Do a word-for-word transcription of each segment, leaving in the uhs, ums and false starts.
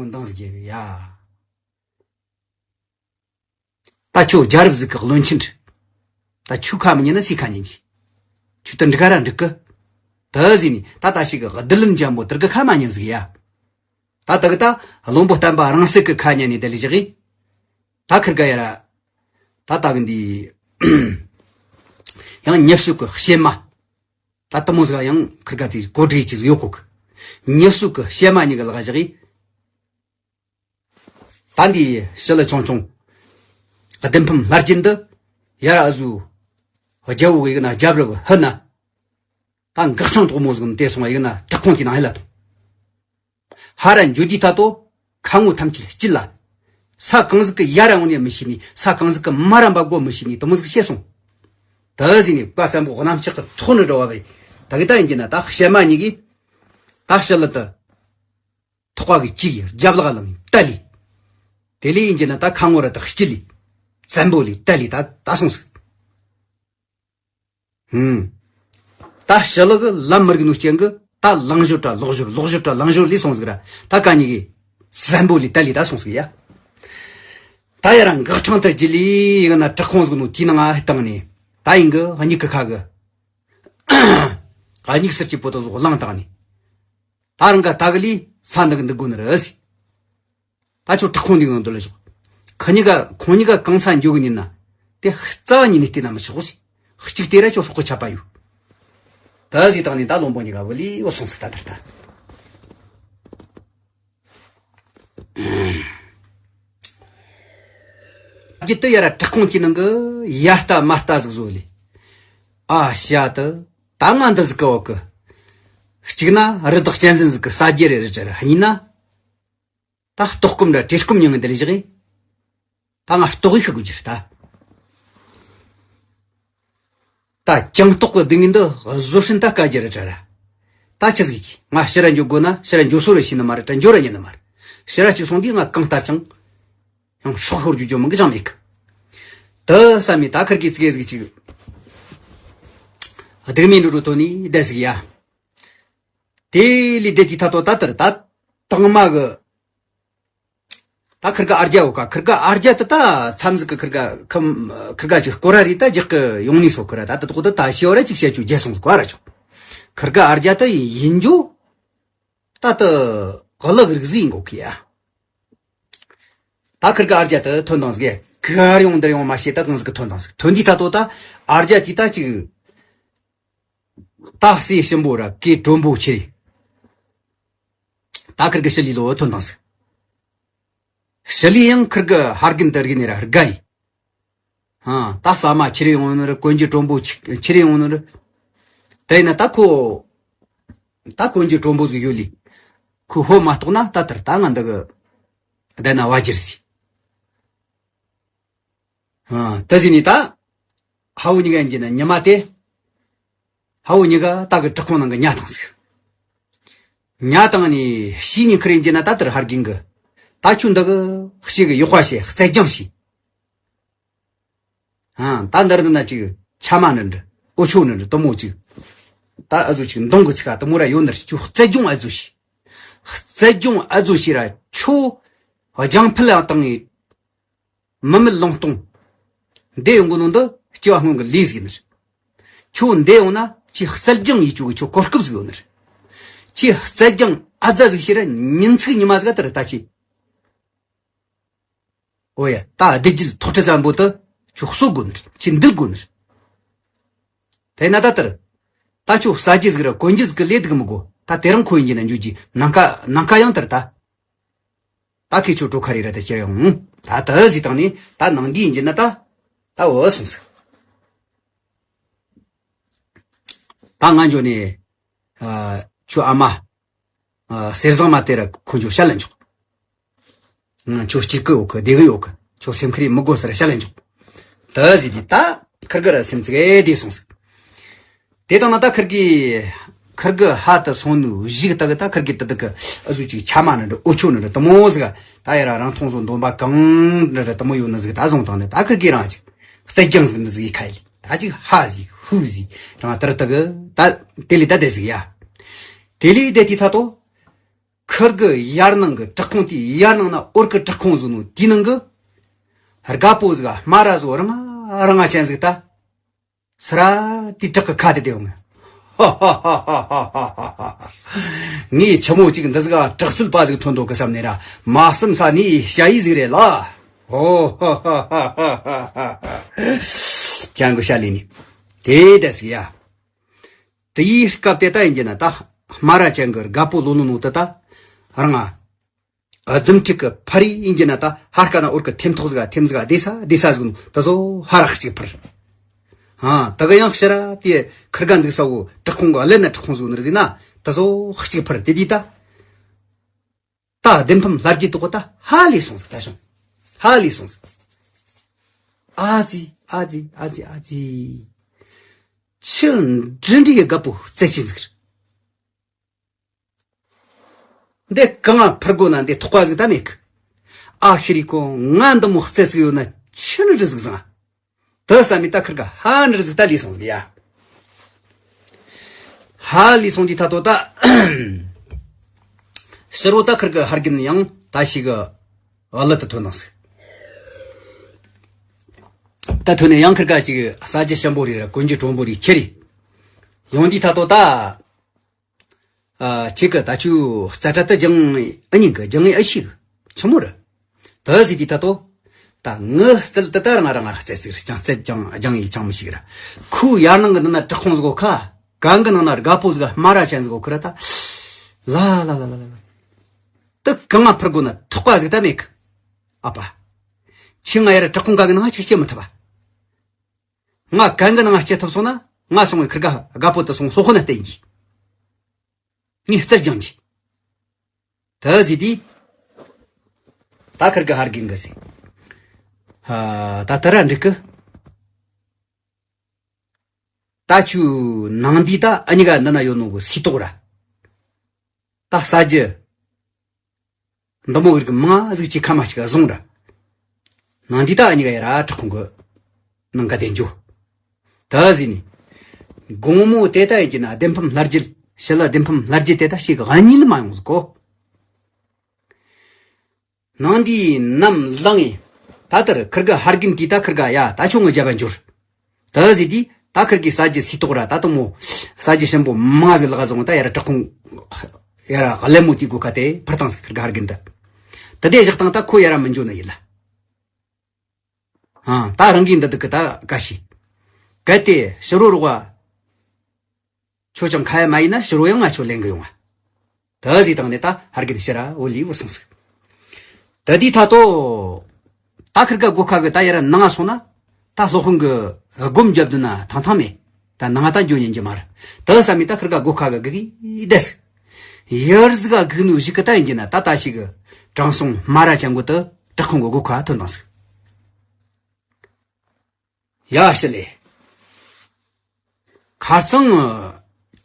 འདང་ཟིག་རྒྱབ་ཡ། ད་ཁྱོད་རྒྱལ་རབས་ཟིག་གི་བློན་ཆེན་རེད། ད་ཁྱོད་ཁ་མི་ཉན་ན་སུས་ཁ་ཉན་གྱི། ཁྱོད་དེ་འགྲིག་ག་ར་འགྲིག་གི། ད་ཟིན་ནས་ད་ད་ཞིག་གི་བསྡུ་ལེན་འཇམ་པོ་དེར་གི་ཁ་མ་ཉན་ཟིག་ཡ། ད་ད་གི་ད་བློན་པོ་བསྟན་པ་རང་སྲིད་གི་ཁ་ཉན་ནས་དེ་ལས་བཞག་གི། ད་ཁིར་ག་ཡ་ར། ད་ད་གི་འདི། ཡང་ཉེབ་སུ་གི་བཤད་མ། ད་དུ་མོ་ཟིག་ཡང་ཁིར་ག་དེ་གོ་སྒྲིག་ཅིག་ཡོད་གོ་གི། ཉེབ་སུ་གི་བཤད་མ་གཉིས་གི་ལག་བཞག་གི། ད་འདི་ཞི་ལི་ཆུང་ཆུང་། བདུན་ཕམ་ལྷ་རྒྱལ་འདི། ཡ་ར་ཨ་ཟུ། རྒྱལ་བོ་གི་ཡིག་ན་རྒྱབ་རི་གི་ཧི་ན། ད་འགག་ཆང་དོག་མོ་ཟིག་ནི་དེ་སོང་བ་ཡིག་ན་བྲག་ཁུང་གི་ནང་ཧི་ལ་དང་། ཧ་ར་འཇུ་དུས་ད་དོ། ཁ་ངོ་ཐམས་ཅད་སྐྱིད་ལ། ས་གང་ཟིག་གི་ཡ་ར་འོང་ནས་མི་ཤེས་ནི་ས་གང་ཟིག་གི་མ་ར་འབབ་གོ་མི་ཤེས་ནི་དུ་མོ་ཟིག་བཤད་སོང་། ད་ཟིན་ནི་བཀའ་བཙན་པོ་གནམ་ལྕགས་གི་ཐོག་ནས་འགྲོ་བ་བས། ད་གི་ད་ཡིན་གྱི་ན་ད་བཤད་མ་གཉིས་གི། ད་ཞི་ལི་དུ། ཐོག་པ་གི་གཅིག་ཡར་རྒྱབ་ལག་ལངས་ནས་བཏལ་ལི། དེ་ལས་ཡིན་གྱི་ན་ད་ཁ་ངོ་ར་ད་སྐྱིད་ལི། བཙན་པོ་ལི་བཏལ་ལི་ད་ད་སོང་ཟིག་ཧུམ། ད་ཞི་ལི་གི་ལམ་མི་རིག་ནོ་རྐྱེན་གི་ད་ལངས་ཞོར་དྲ་ལོག་ཞོར་ལོག་ཞོར་དྲ་ལངས་ཞོར་ལི་སོང་ཟིག་ར། ད་ག་གཉིས་གི་བཙན་པོ་ལི་བཏལ་ལི་ད་སོང་ཟིག་ཡ། ད་ཡ་ར་འགག་ཆང་དུ་ཇི་ལི་ཡིན་ན་བྲག་ཁུང་ཟིག་ནོ་དེའི་ནང་ང་ཧི་བཏང་ནས། ད་ཡིན་གི་གཉིས་གི་ཁ་གི། གཉིས་སར་གྱི་པོ་ཏོ་ཟོག་བླངས་བཏང་ནས། ད་རང་ག་ད་གི་ལི་ས་འདི་གི་འདུག་དགོ་ནི་རེད། ད་ཁྱོད་བྲག་ཁུང་འདི་ངང་དུ་ལ་ཞོག་ཁ་གཉིས་ཀ་ཁོང་གཉིས་ཀ་གང་ས་འཇོག་གི་ཉིན་ན། དེ་རྩ་བ་ཉིད་ནས་བལྟས་ན་མི་ཆོག་ཟེ། གཅིག་དེ་ར་ཁྱོད་སྲོག་གི་ཆད་པ་ཡོད། ད་ཟིག་བཏང་ནས་ད་བློན་པོ་གཉིས་ཀ་བུ་ལི་འོ་སོང་ཟིག་ད་དར་ད། རྒྱུད་དུ་ཡ་ར་བྲག་ཁུང་གི་ནང་གི་ཡ་ལྟ་མ་ལྟ་ཟིག་བཟོ་ལི། ཨ་ཤ་དུ་ད་ང་འདི་ཟིག་གི་འོག་གི། གཅིག་ན་རི་དྭགས་གཅན་གཟན་ཟིག་གི་ས་རྒྱུ་རེ་རེ་རེ་རེ་གཉིས་ན། ད་ལྟོགས་སྐོམ་ར་བཀྲེས་སྐོམ་མྱང་ངེ་འདི་ལ་བཞག་གི། ད་ང་ལྟོགས་ཡི་ཤི་དགོས་རྒྱུ་རེད་ད། ད་ཅང་ལྟོགས་གི་སྡུག་བསྔལ་འདི་བཟོད་བསྲན་ད་དཀའ་རྒྱུ་རེད་དྲ་ར། ད་ཆི་ཟིག་གི་ང་ཕྱི་ར་འགྱོ་དགོས་ན་ཕྱི་ར་འགྱོ་སོ་རེ་ཤེས་ནི་མ་རེད་དྲ་འགྱོ་ར་ཉན་ནི་མ་རེད། ཕྱི་ར་གཅིག་སོང་དུས་ང་གང་ལྟར་ཀྱང་། ཡང་སྲོག་ཤོར་རྒྱུ་རྒྱུ་མང་གི་ཅང་མེད་གི། དུ་བསམ་མི་ད་ཁར་གི་ཙི་གེ་ཟིག་ཅིག་སྡུག་བསྔལ་འགྲོ་རུ་ཐོན་ནི་བསྡད་ཟིག་ཡ། དེ་ལས་བསྡད་དུས་ད་དོ་ད་ལྟར་ད་དང་མ་གི། ད་ཁིར་ག་ཨ་རྒྱ་འོ་ཀ་ཁིར་ག་ཨ་རྒྱ་ད་ད་མཚམས་ཟིག་གི་ཁིར་ག་ཁམ་ཁིར་ག་ཅིག་སྐོར་ར་རི་ད་རྒྱག་གི་ཡོང་ནི་སོ་ཁིར་ད་ད་དོ་ད་ད་ཤི་བ་ར་ཅིག་བཤད་ཆུ་རྒྱལ་སོང་ཟིག་ག་ར་ཆོ། ཁིར་ག་ཨ་རྒྱ་ད་ཡིན་རྒྱུ། ད་ད་ག་ལ་གི་རིག་ཟིག་ཡིན་གོ་ཁི་ཡ། ད་ཁིར་ག་ཨ་རྒྱ་ད་ཐོན་དང་ཟིག་ག་ར་ཡོང་འདིར་ཡོང་མ་ཤེས་ད་གང་ཟིག་གི་ཐོན་དང་ཟིག་ཐོན་དུས་ད་དོ་ད་ཨ་རྒྱ་དེ་ད་ཅིག་ད་སྲས་གཤིན་པོ་ར་གི་གྲོན་པོ་ཆེ། ད་ཁིར་གི་ཤི་ལི་ལོ་ཐོན་དང་ཟིག་ཤི་ལི་ཡང་ཁིར་གི་ཧར་གིན་དར་གིན་ར་དགའ་ཡི། ཨ་ད་ས་མ་ཆི་རེ་ཡོང་ནི་ར་གོན་གྱི་གྲོན་པོ་ཆི་ཆི་རེ་ཡོང་ནི་ར། དེ་ན་ད་ཁོ། ད་གོན་གྱི་གྲོན་པོ་ཟིག་ཡོད་ལི། ཁོ་ཧོ་མ་གཏོགས་ན་ད་དར་ད་ང་འདི་གི། བསྡད་ན་བ་འགྱུར་ཟིག་ཨ་ད་ཟིན་ནི་ད། ཧ་བོ་གཉིས་ཀ་ཡིན་གྱི་ན་ཉི་མ་དེ། ཧ་བོ་གཉིས་ཀ་ད་གི་བྲག་ཁུང་ནང་གི་ཉལ་བཏང་ཟིག་ཉལ་བཏང་ནི་ཤི་ནི་ཁིར་ཡིན་གྱི་ན་ད་དར་ཧར་གིན་གི། ད་ཁྱོད་འདི་གི་ཤི་གི་ཡོག་པ་ཤི་རྩལ་སྦྱང་ཤི། ཨ་ད་འདིར་འདི་ན་ཅིག་ཆ་མ་ནི་འདྲི་འོ་ཆོ་ནི་འདྲི་དུ་མོ་ཅིག་ད་ཨ་ཟུ་ཅིག་མདུང་གི་ཚིག་ག་དུ་མོ་ར་ཡོད་ནི་རེད། ཁྱོད་རྩལ་སྦྱོང་ཨ་ཟུ་ཤི། རྩལ་སྦྱོང་ཨ་ཟུ་ཤི་ར་ཁྱོད་རྒྱང་འཕེལ་ཡང་བཏང་ངེ། མི་མེད་ལུང་སྟོང་། འདི་ཡོང་གི་ནོ་འདི་སྐྱེ་བ་སྔོན་གྱི་ལས་ཟིག་ནི་རེད། ཁྱོད་འདི་ཡོང་ན་ཁྱོད་རྩལ་སྦྱང་ཡིད་ཆོག་གི་ཁྱོད་གོ་སྐབས་ཟིག་ཡོད་ནི་རེད། ཁྱོད་རྩལ་སྦྱང་ཨ་ཛ་ཟིག་ཤི་ར་ཉིན་ཚིག་ཉི་མ་ཟིག་ཨ་ཏི་ར་ད་ཁྱོད། ཨོ་ཡ་ད་བདེ་སྐྱིད་ཐོག་ཁྲི་བཙན་པོ་དུ་ཁྱོད་གསོ་དགོས་ནི་རེད། ཁྱོད་འདུལ་དགོས་ནི་རེད། དེ་ན་ད་ལྟར། ད་ཁྱོད་ཟ་རྒྱུ་ཟིག་ར་གོན་རྒྱུ་ཟིག་གི་ལས་སྡུག་མི་དགོ། ད་དེ་རིང་ཁོ་ཡིན་གྱི་ན་འཇུ་རྒྱུ་ནམ་མཁའ་ནམ་མཁའ་ཡང་ལྟར་ད། ད་ཁྱེད་ཁྱོད་གྲོ་ཁ་རེ་ར་ད་ཁྱེར་ཡོང་། ད་ད་ཟིག་བཏང་ནས་ད་ནང་འདི་ཡིན་གྱི་ན་ད། ད་འོ་སོང་ཟིག་ད་ང་འཇོ་ནས། ཨ་ཁྱོད་ཨ་མ། ཨ་གསེར་བཟང་མ་དེ་ར་ཁོ་འཇོ་ཤ་ལ་འཇོག་ང་ཁྱོད་སྐྱིད་གི་ཡོད་གི་བདེ་གི་ཡོད་གི་ཁྱོད་སེམས་ཁུར་མི་དགོས་ཟེར་ཤ་ལ་འཇོག་ད་ཟིག་དེ་ད་ཁིར་གི་ར་སེམས་ཚིག་ཨེ་བདེ་སོང་ཟིག་དེ་དང་ན་ད་ཁིར་གི་ཁིར་གི་ཧ་ད་སོང་ནུ་བཞིག་ད་གི་ད་ཁིར་གི་ད་ད་གི་ཨ་ཟུ་ཅིག་ཆ་མ་ནི་འདྲ་ཨོ་ཆོ་ནི་འདྲ་དུ་མོ་ཟིག་ད་ཡ་ར་རང་མཐོང་སོ་འདོན་པ་གང་འདྲ་འདྲ་དུ་མོ་ཡོད་ནི་ཟིག་ད་བཟུང་དང་ནི་ད་ཁིར་གི་རང་ཅིག་རྩལ་རྒྱང་ཟིག་འདི་ཟིག་ཡི་ཁ་ཡི་ད་ཅིག་ཧ་ཟིག་ཧུ་ཟིག་རང་ད་ར་ད་གི་ད་དེ་ལི་ད་དེ་ཟིག་ཡ་དེ་ལི་དེ་དེ་ད་དོ། ཁུར་གི་ཡར་ནང་གི་བྲག་ཁུང་དེའི་ཡར་ནང་ན་འོར་གི་བྲག་ཁུང་ཟིག་ནོ་དེའི་ནང་གི་རྒད་པོ་ཟིག་དམར་ར་ཟོ་རིང་ང་རིང་ང་ཅན་ཟིག་ད། སི་ར་དེའི་བྲག་གི་ཁ་དེ་དེ་ཡོང་ངས། ཧ་ཧ་ཧ། ངས་ཆི་མོ་གཅིག་འདི་ཟིག་ག་བྲག་རྩོད་པ་ཟིག་ཐོན་འདུག་གི་བསམ་ནས་ར། མ་བསམ་ས་ནས་ཞ་ཡི་ཟིག་རེད་ལ། ཨོ། ཧ་ཧ་ཧ། ཅང་གི་ཤ་ལས་ནི། དེ་ད་ཟིག་ཡ། དེའི་སྐབས་དེ་ད་ཡིན་གྱི་ན་ད། སྨ་ར་ཅན་གྱི་རྒད་པོ་ལོ་ལོ་ནོ་དེ་ད། རང་ང་། རྫུ་འཕྲུལ་གྱི་ཕ་རི་ཡིན་གྱི་ན་ད་ཧར་ཀ་ན་འོར་གྱི་ཐེམ་ཐོག་ཟིག་ཐེམ་ཟིག་བདེ་ས་བདེ་ས་ཟིག་ནོ་ད་བཟོ་ཧ་རག་གཅིག་འཕུར། ཨ་ད་གི་ཡང་ཕྱིར་དེ་ཁུར་ག་འདུག་ས་བོ་བྲག་ཁུང་གི་ཀླད་ན་བྲག་ཁུང་ཟིག་ནོ་ར་ཟིག་ན་ད་བཟོ་གཅིག་འཕུར་དེ་དུས་ད། ད་བདེན་ཕམ་ལྷ་རྒྱལ་དུ་གོ་ད་ཧ་ལས་སོང་ཟིག་ད་བྱུང་། ཧ་ལས་སོང་ཟིག་ཨ་ཙི་ཨ་ཙི་ཨ་ཙི་ཨ་ཙི། ཆི་འདྲི་འདྲི་གི་རྒད་པོ་རྩེ་ཆེན་ཟིག་རེད། འདི་གང་ཕར་དགོས་ན་འདི་ཐོག་པ་ཟིག་ད་མེད་གི། ཨ་ཤི་རི་ཀོ་ང་འདི་མོ་རྩེ་ཟིག་ཡོད་ན་ཆི་ནི་རི་ཟིག་ཟང་། དེ་བསམ་མི་ད་ཁིར་ག་ཧ་ནི་རི་ཟིག་ད་ལས་སོང་ཟིག་ཡ། ཧ་ལས་སོང་དུས་ད་ཐོ་ད། ཕྱི་རོ་ད་ཁིར་གི་ཧར་གིན་ཡང་ད་ཞིག་གི་ཨ་ལི་ད་ཐོན་ནང་ཟིག་ད་ཐོན་ནས་ཡང་ཁིར་ག་ཅིག་ས་རྒྱུ་ཞིམ་པོ་རེ་ར་གོན་རྒྱུ་གྲོང་པོ་རེ་ཁྱེར་རེ། ཡོང་དུས་ད་ཐོ་ད། ཨ་ཁྱེད་ཀྱི་ད་ཆུ་རྩ་ཁྲ་དུ་སྦྱང་ཨ་ཉིན་གི་སྦྱང་ངེ་ཨ་ཤི་གི་ཆི་མོ་རེད། ད་ཟིག་དུས་ད་ཐོ། ད་ངི་རྩལ་དུ་ད་རང་རང་རྩལ་ཟིག་རེད་ཀྱང་རྩལ་ཀྱང་སྦྱང་ཡིག་ཆང་མི་ཤིག་ར། ཁོའི་ཡར་ནང་གི་འདི་ན་བྲག་ཁུང་ཟིག་གོ་ཁ། གང་གི་ནང་ན་རྒད་པོ་ཟིག་སྨ་ར་ཅན་ཟིག་གོ་ཁི་ར་ད། ལ་ལ་ལ་ལ་ལ་ལ། ད་གང་ང་ཕུར་དགོས་ན་ཐོག་པ་ཟིག་ད་མེད་གི། ཨ་ཕ། ཁྱེད་ང་ཡར་བྲག་ཁུང་ག་གི་ནང་ཅིག་སྐྱེ་མི་ཐུབ་པ། ང་གང་གི་ནང་སྐྱེ་ཐུབ་སོང་ན་ང་སོང་བའི་ཁིར་ག་རྒད་པོ་དུ་སོང་སློབ་དཔོན་ན་བསྟན་གྱིས། ངས་རྩལ་སྦྱང་གྱིས། ད་ཟིག་དུས། ད་ཁིར་གི་ཧར་གིན་གི་ཟིག་ཧ། ད་ད་ར་འགྲིག་གི། ད་ཆུ་ནང་འདི་ད་ཨ་ཉི་ག་འདི་ན་ཡོད་ནོ་གི་སི་ཏོག་ར། ད་ས་རྒྱུ། འདི་མོ་གི་རིགས་མང་ཟིག་ཅིག་ཁ་མ་ཅིག་བཟུང་ར། ནང་འདི་ད་ཨ་ཉི་ག་ཡ་ར་བྲག་ཁུང་གི་ནང་ག་དེ་འཇུ། ད་ཟིན་ནི། དགོང་མོ་དེ་ད་ཡིན་གྱི་ན་བདེན་ཕམ་ལྷ་རྒྱལ་ཞི་ལ་བདེན་ཕམ་ལྷ་རྒྱལ་དེ་ད་ཞིག་གཉིད་མ་ཡོང་ཟིག་གོ། ནང་འདི་ནམ་ལངས་ཡིན། ད་ལྟར་ཁིར་ག་ཧར་གིན་དེ་ད་ཁིར་ག་ཡ་ད་ཆུང་ངུ་རྒྱབ་པ་འཇུར། ད་ཟིན་དུས་ད་ཁིར་གི་ས་རྒྱུ་སི་ཏོག་ར་ད་དུང་མོ། ས་རྒྱུ་ཞིམ་པོ་མང་ཟིག་ལག་བཟུང་ད་ཡ་ར་བྲག་ཁུང་། ཡ་ར་ཀླད་མོ་དེ་དགོས་ཁ་དེ་ཕར་བཏང་ཟིག་ཁིར་ག་ཧར་གིན་ད། ད་དེ་བཞག་བཏང་ད་ཁོ་ཡ་ར་མི་འཇུ་ནི་ཡིན་ལ། ཨ། ད་རང་གིས་འདི་འདུག་གི་ད་ག་ཤི། གལ་ཏེ་ཕྱི་རོ་རོགས་བ། ཁྱོད་ཀྱང་ཁ་ཡ་མ་ཡིན་ན་ཕྱི་རོ་ཡང་ང་ཁྱོད་ལེན་གི་ཡོང་ང་། ད་ཟིག་བཏང་ནས་ད་ཧར་གིན་ཕྱི་ར་འོ་ལི་འོ་སོང་ཟིག་ད་དེའི་ཐ་ཏོ། ད་ཁིར་ག་སྒོ་ཁ་གི་ད་ཡ་ར་ནང་ང་སོང་ན། ད་སློབ་དཔོན་གི་སྒོམ་རྒྱབ་དུ་ན་ཐང་ཐང་མེད། ད་ནང་ང་ད་འགྱོ་ཉན་གྱི་མ་རེད། ད་བསམ་མི་ད་ཁིར་ག་སྒོ་ཁ་གི་གི་གི་བསྡད་ཟིག་ཡར་ཟིག་ག་གི་ནུ་ཞིག་གི་ད་ཡིན་གྱི་ན་ད་ད་ཞིག་གི་དྲང་སྲོང་སྨ་ར་ཅན་གོ་ད་བྲག་ཁུང་གི་སྒོ་ཁ་ཐོན་དང་ཟིག་ཡ་ཞི་ལེ། ཁ་རྩང་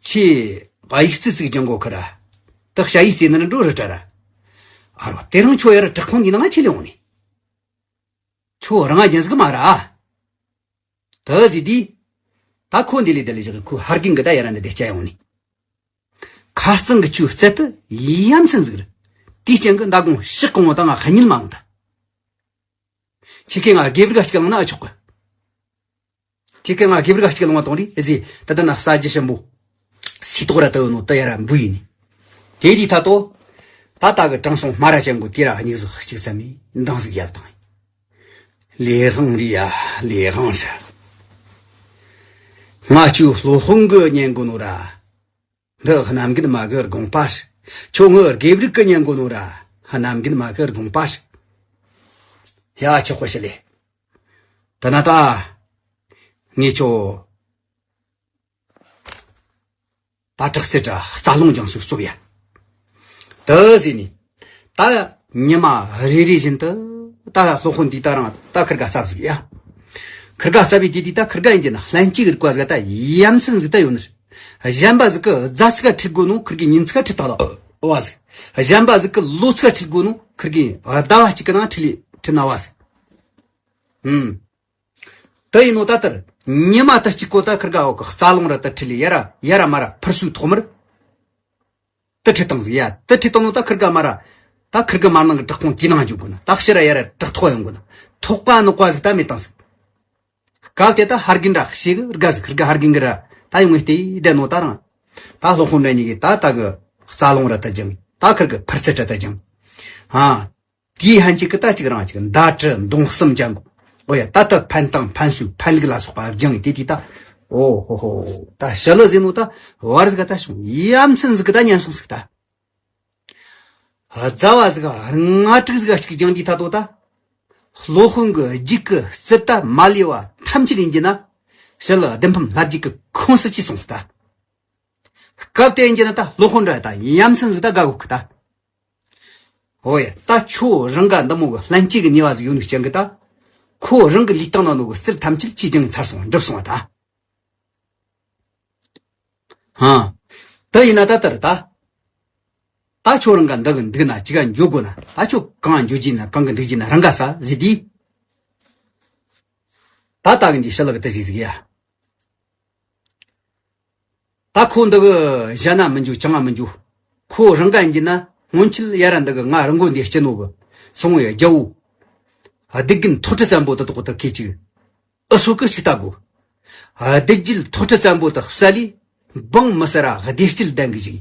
ཆེ་བ་ཡིག་རྩི་རྩིག་ཀྱང་གོ་ཁི་ར། ད་ཤ་ཡིག་རྩི་ནི་འགྲོ་རི་དྲ་ར། ཨ་རོ་དེ་རིང་ཁྱོད་ཡར་བྲག་ཁུང་འདི་ནང་ཆེ་ལེ་འོང་ནི། ཁྱོད་རང་ང་རྒྱན་ཟིག་མ་ར། ད་ཟིག་དུས། ད་ཁོ་འདི་ལས་དེ་ལས་བཞག་གི་ཁོ་ཧར་གིན་གི་ད་ཡ་ར་འདི་དེ་སྐྱ་ཡོང་ནི། ཁ་རྩང་གི་ཆུ་རྩལ་དུ་ཡ་མཚན་ཟིག་རེད། དེའི་རྐྱེན་གི་མདའ་དགོང་ཕྱི་གང་བོ་ད་ང་ཁ་ཉིལ་མ་འོང་ད། ཁྱེད་ཀྱིས་ང་དགེ་བར་ག་ཅིག་ལངས་ན་ཨ་ཆོག་གི། ཁྱེད་ཀྱིས་ང་དགེ་བར་ག་ཅིག་ལངས་བ་གཏོང་རེ་ཨེ་ཟི་ད་ལྟ་ན་ས་རྒྱུ་ཞིམ་པོ། སི་ཏོག་ར་ལྟ་བུ་ནོ་ད་ཡ་ར་འབུ་ཡིན་ནི། དེ་དུས་ཐ་ཏོ། ད་ལྟ་གི་དྲང་སྲོང་སྨ་ར་ཅན་གོ་དེ་ར་སྙིགས་ཟིག་གཅིག་ཙམ་མི་འདང་ཟིག་ཡབ་དང་། ལས་དབང་རེད་ཡ་ལས་དབང་རེད། ང་ཆུ་སློབ་དཔོན་གི་ཉན་གོ་ནོ་ར། འདི་གནམ་རྒན་མ་གི་དགོངས་པ་རེད། ཁྱོད་ངི་དགེ་བར་གི་ཉན་གོ་ནོ་ར་གནམ་རྒན་མ་གི་དགོངས་པ་རེད། ཡ་ཆོག་གོ་ཞི་ལེ། ད་ན་ད། ངས་ཁྱོད། ད་དྲག་སེ་དྲ་རྩ་རླུང་སྦྱང་སུ་གསོབ་ཡ། ད་ཟེ་ནི། ད་ཉི་མ་རེ་རེ་བཞིན་དུ་ད་སློབ་དཔོན་འདི་ད་རང་ད་ཁིར་ག་རྩབ་ཟིག་ཡ། ཁིར་ག་རྩབ་བི་དེ་དེ་ད་ཁིར་ག་ཡིན་གྱི་ན་ལྷན་ཅིག་རིག་པ་ཟིག་ད་ཡ་མཚན་ཟིག་ད་ཡོད་ནི་རེད། གཞན་པ་ཟིག་གི་རྫ་ཚིག་ག་ཁྲིད་དགོས་ནོ་ཁིར་གི་ཉིན་ཚིག་ག་ཁྲིད་ད་ལ་བ་ཟིག་གཞན་པ་ཟིག་གི་ལོ་ཚིག་ག་ཁྲིད་དགོས་ནོ་ཁིར་གི་ཟླ་བ་གཅིག་གི་ནང་ཁྲིད་ལི་ཁྲིད་ན་བ་ཟིག་ཨུམ། དེ་ཡིན་ནོ་ད་ལྟར་ཉི་མ་ད་གཅིག་གོ་ད་ཁིར་ག་འོག་གི་རྩ་རླུང་ར་ད་ཁྲིད་ལི་ཡ་ར་ཡ་ར་མ་ར་ཕུར་སུའི་ཐོག་མར། དུ་ཁྲིད་བཏང་ཟིག་ཡ། དུ་ཁྲིད་བཏང་ནོ་ད་ཁིར་ག་མ་ར། ད་ཁིར་ག་མ་ནང་གི་བྲག་ཁུང་དེའི་ནང་འཇུག་དགོས་ན། ད་ཕྱིར་ར་ཡར་ར་བྲག་ཐོག་ཡོང་དགོས་ན། ཐོག་པ་ནོག་པ་ཟིག་ད་མེད་བཏང་ཟིག་སྐབས་དེ་ད་ཧར་རྒན་ར་ཤེས་གི་རྒ་ཟིག་ཁིར་ག་ཧར་རྒན་གི་ར་ད་ཡོང་ངེ་བལྟས་བསྡད་ནོ་ད་རང་། ད་སློབ་དཔོན་ར་གཉིས་གི་ད་ད་གི་རྩ་རླུང་ར་ད་སྦྱང་། ད་ཁིར་གི་ཕུར་ཚད་ར་ད་སྦྱང་། ཧ། དེའི་ཧན་གཅིག་གི་ད་གཅིག་རང་གཅིག་མདའ་གྲི་མདུང་གསུམ་སྦྱང་དགོས། ཨོ་ཡ། ད་ད་འཕེན་སྟངས་འཕེན་སྲོལ་འཕེན་ལུགས་ལ་སོགས་པ་སྦྱང་ངེ་དེ་དུས་ད། ཨོ་ཧོ་ཧོ། ད་ཞི་ལི་ཟེར་ནོ་ད་བར་ཟིག་ག་ད་བྱུང་། ཡ་མཚན་ཟིག་གི་ད་ཉན་སོང་ཟིག་ད། རྫ་བ་ཟིག་ལྔ་དྲུག་ཟིག་གཅིག་སྦྱངས་དུས་ད་དོ་ད། སློབ་དཔོན་གི་རྒྱུད་གི་རྩིབས་ད་མ་ལུས་པ་ཐམས་ཅད་ཡིན་གྱི་ན། ཞི་ལི་ལྡེམ་ཕམ་ལྷ་རྒྱུད་གི་ཁོངས་སུ་ཅི་སོང་ཟིག་ད། སྐབས་དེ་ཡིན་གྱི་ན་ད་སློབ་དཔོན་འདྲ་ད་ཡ་མཚན་ཟིག་ད་དགའ་གོ་གི་ད། ཨོ་ཡ། ད་ཁྱོད་རང་ག་འདི་མོ་གི་ལྷན་སྐྱེས་གི་ནུས་པ་ཟིག་ཡོད་ནོ་རྐྱེན་གི་ད། ཁོ་རང་གི་ལུས་སྟེང་ན་ནོ་གི་རྩིབས་ཐམས་ཅད་ཁྱོས་སྦྱངས་ཚར་སོང་། འགྲུབ་སོང་བ་ད། ཧ། དེ་ཡིན་ན་ད་ལྟར་ད། ད་ཁྱོད་རང་ག་འདི་གི་འདུག་ན་ཅི་ག་འཇུག་དགོས་ན། ད་ཁྱོད་གང་འཇུག་རྒྱུ་ན་གང་གི་འདུག་རྒྱུ་ན་རང་ག་ས་ཟིག་དེ། ད་ལྟ་གི་འདི་ཞི་ལི་གི་དེ་ཟིག་ཟིག་ཡ། ད་ཁོ་འདི་གི་གཞན་ན་མི་འཇུག་ཅང་ང་མི་འཇུག་ཁོ་རང་ག་ཡིན་གྱི་ན་སྔོན་ཆད་ཡ་ར་འདི་གི་ང་རང་མགོ་འདི་སྐྱི་ནོ་གི་སོང་བའི་རྒྱལ་བོ། སྡིག་རྒན་ཐོག་ཁྲི་བཙན་པོ་དེ་དོག་དེ་ཁེ་ཅིག་ཨུ་སོ་གི་ཞིག་ལྟ་དགོས། སྡིག་རྒྱུད་ཐོག་ཁྲི་བཙན་པོ་དེ་བསད་ལས་འབངས་མི་སེར་ར་བདེ་སྐྱིད་ལྡན་གི་ཞིག་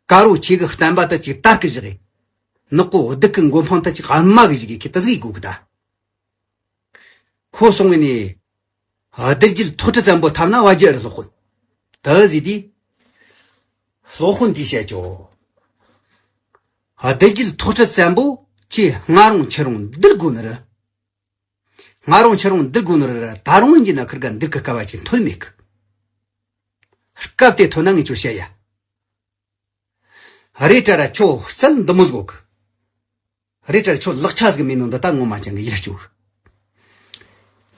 དཀར་པོ་ཆེ་གི་བསྟན་པ་དེ་ཅིག་དར་གི་ཞིག་ནག་པོ་སྡིག་གི་མགོ་འཕང་དེ་ཅིག་དམའ་གི་ཞིག་གི་ཁེ་དེ་ཟིག་དགོས་གི་ད། ཁོ་སོང་ངས་ནས། སྡིག་རྒྱུད་ཐོག་ཁྲི་བཙན་པོ་ཐབས་ན་བ་རྒྱལ་སློབ་དཔོན། དེ་ཟིག་དུས། སློབ་དཔོན་དེས་བཤད་ཆོག་སྡིག་རྒྱུད་ཐོག་ཁྲི་བཙན་པོ་ཁྱོས་སྔ་རུང་ཕྱི་རུང་འདུལ་དགོས་ནི་རེད། སྔ་རུང་ཕྱི་རུང་འདུལ་དགོས་ནི་རེད། ད་རུང་ཡིན་གྱི་ན་ཁིར་ག་འདུལ་གི་སྐལ་བ་ཅིག་ཐོན་མེད་གི་སྐབས་དེ་ཐོན་ན་ངས་ཁྱོད་བཤད་ཡ། རེད་དྲ་ར་ཁྱོད་རྩལ་འདི་མོ་ཟིག་གོ་གི་རེད་དྲ་ཁྱོད་ལག་ཆ་ཟིག་མེད་ནོ་འདི་ད་ངོ་མ་ཅང་གི་ཡིད་སྐྱོ།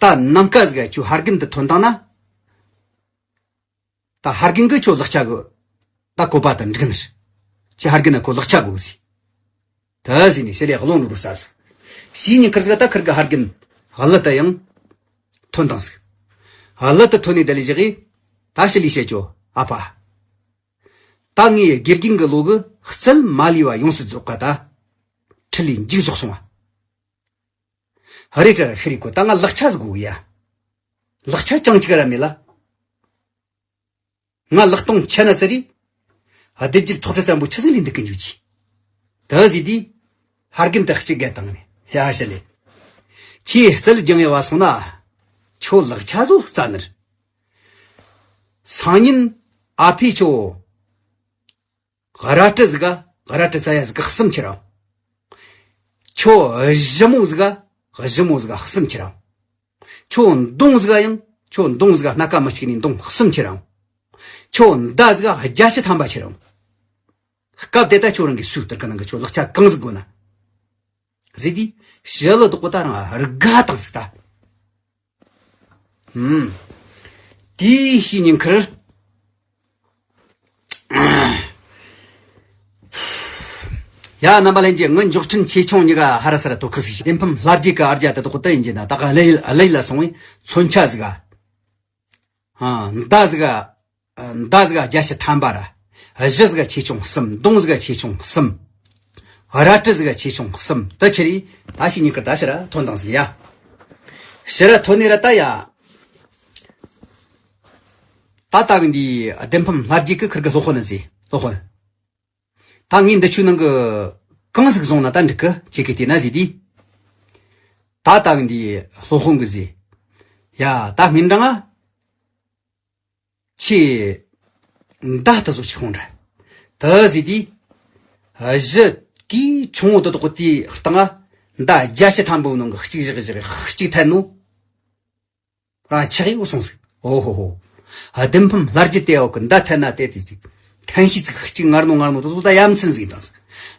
ད་ནམ་མཁའ་ཟིག་ཁྱོད་ཧར་རྒན་དུ་ཐོན་བཏང་ན། ད་ཧར་རྒན་གི་ཁྱོད་ལག་ཆ་གི་ད་བཀོད་པ་དང་འགྲིག་ནི་རེད། ཁྱེད་ཧར་རྒན་ན་ཁོ་ལག་ཆ་དགོས་ཟིག་ད་ཟིག་ནས་ཞི་ལི་གློ་ནུ་རུ་ཟབ་ཟིག་ཤི་ཉིན་ཁིར་ཟིག་ད་ཁིར་གི་ཧར་རྒན་གླུ་དུ་ཡང་ཐོན་བཏང་ཟིག་གླུ་དུ་ཐོན་ནས་ད་ལི་ཞིག་གི་ད་ཞི་ལི་བཤད་ཆོག་ཨ་ཕ། ད་ངའི་དགེ་རྒན་གི་བློ་གི་རྩལ་མ་ལུས་པ་ཡོངས་སུ་རྫོགས་ཀ་ད། ཁྲི་ལས་མཇུག་རྫོགས་སོང་བ། རེད་དྲ་ར་ཤི་རི་ཀོ་ད་ང་ལག་ཆ་ཟིག་དགོས་གི་ཡ། ལག་ཆ་ཅང་གཅིག་ར་མེད་ལ། ང་ལག་སྟོང་ཆེ་ན་ཙི་རི། སྡེ་བརྒྱུད་ཐོག་ཁྲི་བཙན་པོ་ཆི་ཟིག་ལས་འདུག་གི་འཇུག་ཅི། ད་ཟིག་དུས། ཧར་རྒན་དུ་གཅིག་རྒན་བཏང་ནས་ཡ་ཞི་ལི། ཁྱེད་རྩལ་སྦྱང་ཡ་བ་སོང་ན། ཁྱོད་ལག་ཆ་བཟོ་རྩ་ནར། སང་ཉིན་ཨ་ཕས་ཁྱོད། རལ་གྲི་ཟིག་ག་རལ་གྲི་རྩ་ཡ་ཟིག་ག་གསུམ་ཁྱེར་རོ། ཁྱོད་ཞི་མོ་ཟིག་ག་ཞི་མོ་ཟིག་ག་གསུམ་ཁྱེར་རོ། ཁྱོད་མདུང་ཟིག་ག་ཡང་ཁྱོད་མདུང་ཟིག་ག་སྣ་ཁ་མི་གཅིག་ནས་མདུང་གསུམ་ཁྱེར་རོ། ཁྱོད་མདའ་ཟིག་ག་བརྒྱ་ཆ་ཐམ་པ་ཁྱེར་རོ། སྐབས་དེ་ད་ཁྱོད་རང་གི་སུའི་དུར་གི་ནང་གི་ཁྱོད་ལག་ཆ་གང་ཟིག་དགོས་ན། ཟེར་དུས་ཞི་ལི་དོག་པོ་ད་རང་དགའ་བཏང་ཟིག་ད། ཨུམ། དེའི་ཕྱི་ཉིན་ཁར། ཡ་རྣམ་པ་ལྷན་རྒྱས། ངི་མགྱོགས་འཕྲིན་ཆེ་ཆུང་གཉིས་ཀ་ཧ་ར་ས་ར་ཐོ་ཁུར་སི་ཞིག་ལྡེམ་ཕམ་ལྷ་རྒྱལ་གི་ཨར་རྒྱ་དེ་དོག་ཏུ་ཡིན་གྱི་ན་ད་ག་ལེ་ལེ་ལ་སོང་བས་མཚོན་ཆ་ཟིག་ག་ཨ། མདའ་ཟིག་ག་མདའ་ཟིག་ག་བརྒྱ་ཆ་ཐམ་པ་ར། གཞུ་ཟིག་ག་ཆེ་ཆུང་གསུམ། མདུང་ཟིག་ག་ཆེ་ཆུང་གསུམ། རལ་གྲི་ཟིག་ག་ཆེ་ཆུང་གསུམ། དེ་ཁྱེར་ཡིས་ད་ཕྱི་ཉིན་ཁར་ད་ཕྱི་ར་ཐོན་དང་ཟིག་ཡ། ཕྱི་ར་ཐོན་ནི་ར་ད་ཡ། ད་ལྟ་གི་འདི་ལྡེམ་ཕམ་ལྷ་རྒྱལ་གི་ཁིར་གི་སློབ་དཔོན་ནི་ཟིག་སློབ་དཔོན། ད་ངས་འདི་ཆོའི་ནང་གི་གང་ཟིག་བཟུང་ན་ད་འགྲིག་གི་ཁྱེད་ཀྱི་དེ་ན་ཟིག་དུས། ད་ལྟ་གི་འདི་སློབ་དཔོན་གི་ཟིག་ཡ་ད་ངན་འདྲ་ང་། ཆེ། མདའ་དེ་ཚོ་ཆི་ཁོང་འདྲ། དེ་ཟིག་དུས། གཞུ་གི་ཆུང་བོ་དེ་དག་དེའི་སྟེང་ང་མདའ་བརྒྱ་ཆ་ཐམ་པོའི་ནང་གི་གཅིག་བཞག་བཞག་གཅིག་འཐེན་ནོ། རང་ཆགས་ཡོད་སོང་ཟིག་ཨོ་ཧོ་ཧོ། ལྡེམ་ཕམ་ལྷ་རྒྱལ་དེ་འོག་གི་མདའ་འཐེན་ན་དེ་དེ་ཅིག་འཐེན་ཤི་ཅིག་གཅིག་ངར་ནོ་ངར་ནོ་དེ་ཚོ་ད་ཡ་མཚན་ཟིག་དང་ཟིག་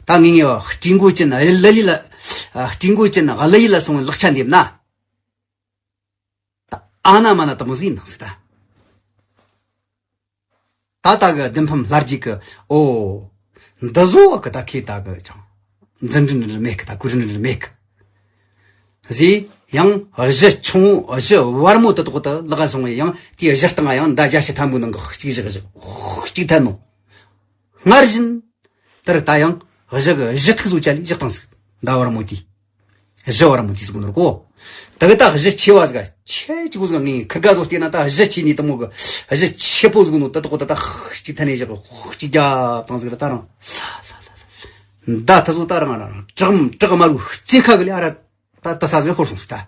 ད་ངེས་ངེས་པ་སྤྲིན་མགོ་ཅན་ལ་ལི་ལི་ལ། སྤྲིན་མགོ་ཅན་ལ་ལི་ལི་ལ་སོང་བའི་ལག་ཆ་འདེབས་ན། ད་ཨ་ན་མ་ན་དེ་མོ་ཟིག་ཡིན་དང་ཟིག་ད། ད་ལྟ་གི་ལྡེམ་ཕམ་ལྷ་རྒྱལ་གི་ཨོ། འདི་བཟོ་བ་གི་ད་ཁེ་ད་གི་ཅང་། འཛིན་རིན་རིན་མེད་གི་ད་གུ་རིན་རིན་མེད་གི་ཟིག་ཡང་གཞུ་ཆུང་ངུ་གཞུ་བར་མོ་དེ་དག་ཏུ་ལག་སོང་བས་ཡང་དེའི་གཞུ་སྟེང་ཡང་མདའ་བརྒྱ་ཆ་ཐམ་པོའི་ནང་གི་གཅིག་བཞག་བཞག་གཅིག་འཐེན་ནོ། སྔར་བཞིན་དེར་ད་ཡང་གཞི་གི་གཞི་ཐིག་བཟོ་བྱ་ལས་བཞག་བཏང་ཟིག་ད་བར་མོ་དེ། གཞི་བར་མོ་དེ་ཟིག་ནོར་གོ། དེ་གི་ད་གཞི་ཆེ་བ་ཟིག་ཆེ་ཅིག་གོ་ཟིག་ངས་ཁིར་ག་བཟོ་བལྟས་ན་ད་གཞི་ཆེ་ནི་དེ་མོ་གི་གཞི་ཆེ་པོ་ཟིག་ནོ་ད་དོ་གོ་ད་ད་གཅིག་ཐ་ནས་བཞག་གཅིག་རྒྱ་བཏང་ཟིག་ལ་ད་རང་། ད་ཐ་བཟོ་ད་རང་རང་བྲག་བྲག་དམར་བོའི་རྩེ་ཁ་གི་ལས་ཨ་ར་ད་ད་ས་ཟིག་ཤོར་སོང་ཟིག་ད།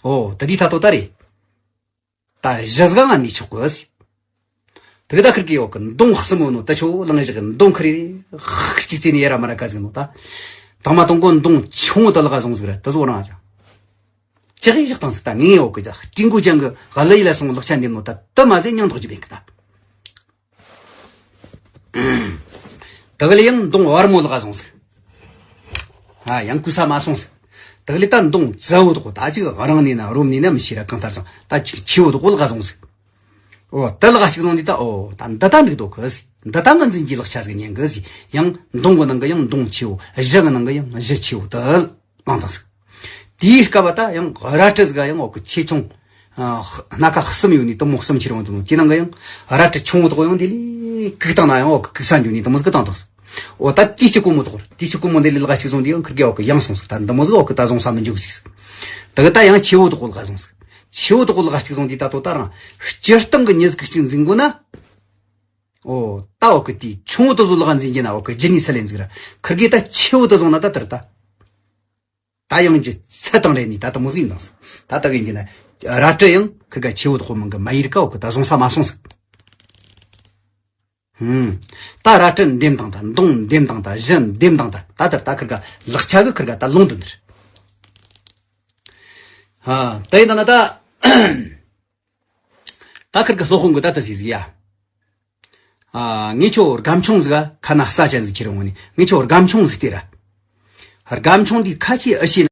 ཨོ་ད་དེའི་ཐ་དོ་ད་རེད། ད་གཞི་ཟིག་ང་ནི་ཆོག་གི་ཟིག་དེ་གི་ད་ཁིར་གི་ཡོག་གི་མདུང་གསུམ་ཡོད་ནོ་ད་ཆོ་ལང་ཞིག་གི་མདུང་ཁིར་རེ་གཅིག་བཙས་ནས་ཡ་ར་མ་ར་ག་ཟིག་ནོ་ད། དང་མ་དང་གོ་མདུང་ཆུང་བོ་ད་ལག་བཟུང་ཟིག་ར་ད་བཟོ་རང་ཅང་། ཅི་གི་བཞག་བཏང་ཟིག་ད་ངས་ཡོག་གི་ད་སྤྲིན་མགོ་ཅན་གི་ག་ལ་ཡི་ལ་སོང་ལག་ཆ་འདེམས་ནོ་ད་དུ་མ་ཟད་མྱང་ཐོག་ཅི་བེད་གི་ད། དེ་གི་ལ་ཡང་མདུང་བར་མོ་ལག་བཟུང་ཟིག་ཨ་ཡང་ཀུ་ས་མ་སོང་ཟིག་དེ་གི་ལ་ད་མདུང་རྩ་བོ་དོག་ད་ཅིག་རང་ནས་ན་རོམ་ནས་ན་མི་ཤེས་ར་གང་ལྟར་ཅང་ད་ཅིག་ཆེ་བོ་དོག་ལག་བཟུང་ཟིག་ཨོ་ད་ལག་ཅིག་བཟུང་ནས་ད་ཨོ་ད་འདི་ད་འགྲིག་དོ་གི་ཟིག་འདི་ད་ང་འཛིན་གྱི་ལག་ཆ་ཟིག་ཉན་གི་ཟིག་ཡང་མདུང་གི་ནང་གི་ཡང་མདུང་ཆེ་བོ་གཞི་གི་ནང་གི་ཡང་གཞི་ཆེ་བོ་ད། བླངས་བཏང་ཟིག་དེའི་སྐབས་ད་ཡང་རལ་གྲི་ཟིག་ཡང་འོག་གི་ཆེ་ཆུང་། ཨ་སྣ་ཁ་གསུམ་ཡོད་ནི་དུ་མོ་གསུམ་ཁྱེར་ཡོང་དུ་ནོ་དེ་ནང་གི་ཡང་རལ་གྲི་ཆུང་བོ་དག་ཡང་དེ་ལས་གུག་བཏང་ན་ཡང་འོག་གི་གུག་ས་འཇུ་ནི་དུ་མོ་ཟིག་བཏང་བཏང་ཟིག་འོ་ད་དེ་གཅིག་གོ་མོ་དག་དེ་གཅིག་གོ་མོ་འདི་ལས་ལག་གཅིག་བཟུང་དེ་ཡང་ཁིར་གེ་འོག་གི་ཡང་སོང་ཟིག་ད་འདི་མོ་ཟིག་འོག་གི་ད་བཟུང་ས་མི་འཇུག་ཟིག་ཟིག་དེ་གི་ད་ཡང་ཆེ་བོ་དག་ལག་བཟུང་ཟིག་ཆེ་བོ་དག་ལག་གཅིག་བཟུང་དེ་ད་དོ་ད་རང་སྤྱིར་བཏང་གི་མྱི་ཟིག་གཅིག་འཛིན་དགོ་ན། འོ་ད་འོག་གི་དེ་ཆུང་བོ་དུ་བཟོ་ལག་འཛིན་གྱི་ན་འོག་གི་རྒྱུ་ནི་ཚད་ལེན་ཟིག་ར་ཁིར་གེ་ད་ཆེ་བོ་དུ་བཟུང་ན་ད་དེར་ད། ད་ཡང་ཅི་ཚད་དང་རེ་ནི་ད་ལྟ་མོ་ཟིག་ཡིན་དང་ཟིག་ད་ལྟ་གི་ཡིན་གྱི་ན་རལ་གྲི་ཡང་ཁིར་ག་ཆེ་བོ་དག་མང་གི་མ་ཡིར་ཀ་འོག་གི་ད་བཟུང་ས་མ་སོང་ཟིག་ཧུམ། ད་རལ་གྲི་འདེམས་དང་ད་མདུང་འདེམས་དང་ད་གཞི་འདེམས་དང་ད་ད་ལྟར་ད་ཁིར་ག་ལག་ཆ་གི་ཁིར་ག་ད་ལོང་དུ་འདིར། ཨ་ད་ཡིན་ད་ན་ད། ད་ཁིར་གི་སློབ་དཔོན་གི་ད་ད་ཟིག་ཟིག་ཡ། ཨ་ངས་ཁྱོ་སྒམ་ཆུང་ཟིག་ཁ་ན་ས་ཅན་ཟིག་ཁྱེར་འོང་ནི་ངས་ཁྱོ་སྒམ་ཆུང་ཟིག་སྟེར་ར། སྒམ་ཆུང་འདི་ཁ་ཆེ་ཨི་ཤེ་